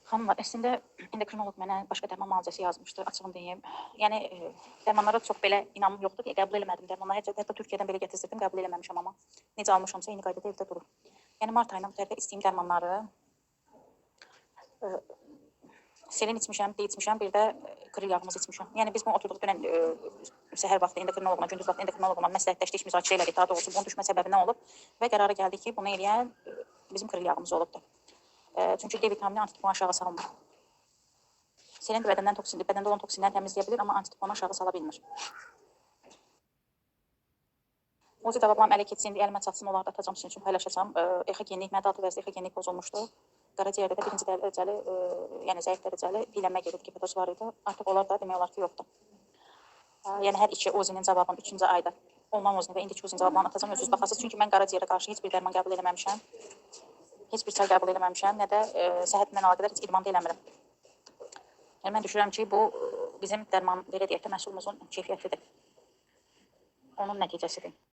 Xanımlar, əslində endokrinoloq mənə başqa dərman müalicəsi yazmışdı, açığını deyim. Yəni dərmanlara çox belə inamım yoxdur deyə qəbul eləmədim dərmanları. Hətta Türkiyədən belə gətirdim, qəbul eləməmişəm amma necə almışamsa eyni qaydada evdə durur. Yəni mart ayından bu tərəfə içdiyim dərmanları selen içmişəm, D içmişəm, bir də kril yağımızı içmişəm. Yəni biz bunu oturduq dünən səhər vaxtı endokrinoloqla, gündüz vaxtı endokrinoloqla məsləhətləşdik, müzakirə elədik. Daha doğrusu bunun düşmə səbəbi nə olub və qərara gəldik ki, bunu eləyən bizim kril yağımız olubdur. Çünki D vitamini antitiponu aşağı salmır. Selen də bədəndən toksin, bədəndə olan toksinləri təmizləyə bilir, amma antitiponu aşağı sala bilmir. Uzi cavablarım ələ keçsin, indi əlimə çatsın, onları da atacağım sizin üçün, paylaşacağım. Exogenlik, mədə altı vəzdə exogenlik pozulmuşdu. Qaraciyərdə də birinci dərəcəli, yəni zəif dərəcəli piylənmə gedirdi, gepatoz var idi. Artıq onlar da demək olar ki, yoxdur. Yəni hər iki uzinin cavabını 3-cü ayda olunan uzini və indiki uzinin cavablarını atacağım, özünüz baxasınız. Çünki mən qaraciyərə qarşı heç bir dərman qəbul eləməmişəm. Heç bir çay qəbul eləməmişəm, nə də səhhətimlə əlaqədar heç idman da eləmirəm. Yəni mən düşünürəm ki, bu bizim dərman, belə deyək də, məhsulumuzun keyfiyyətidir. Onun nəticəsidir.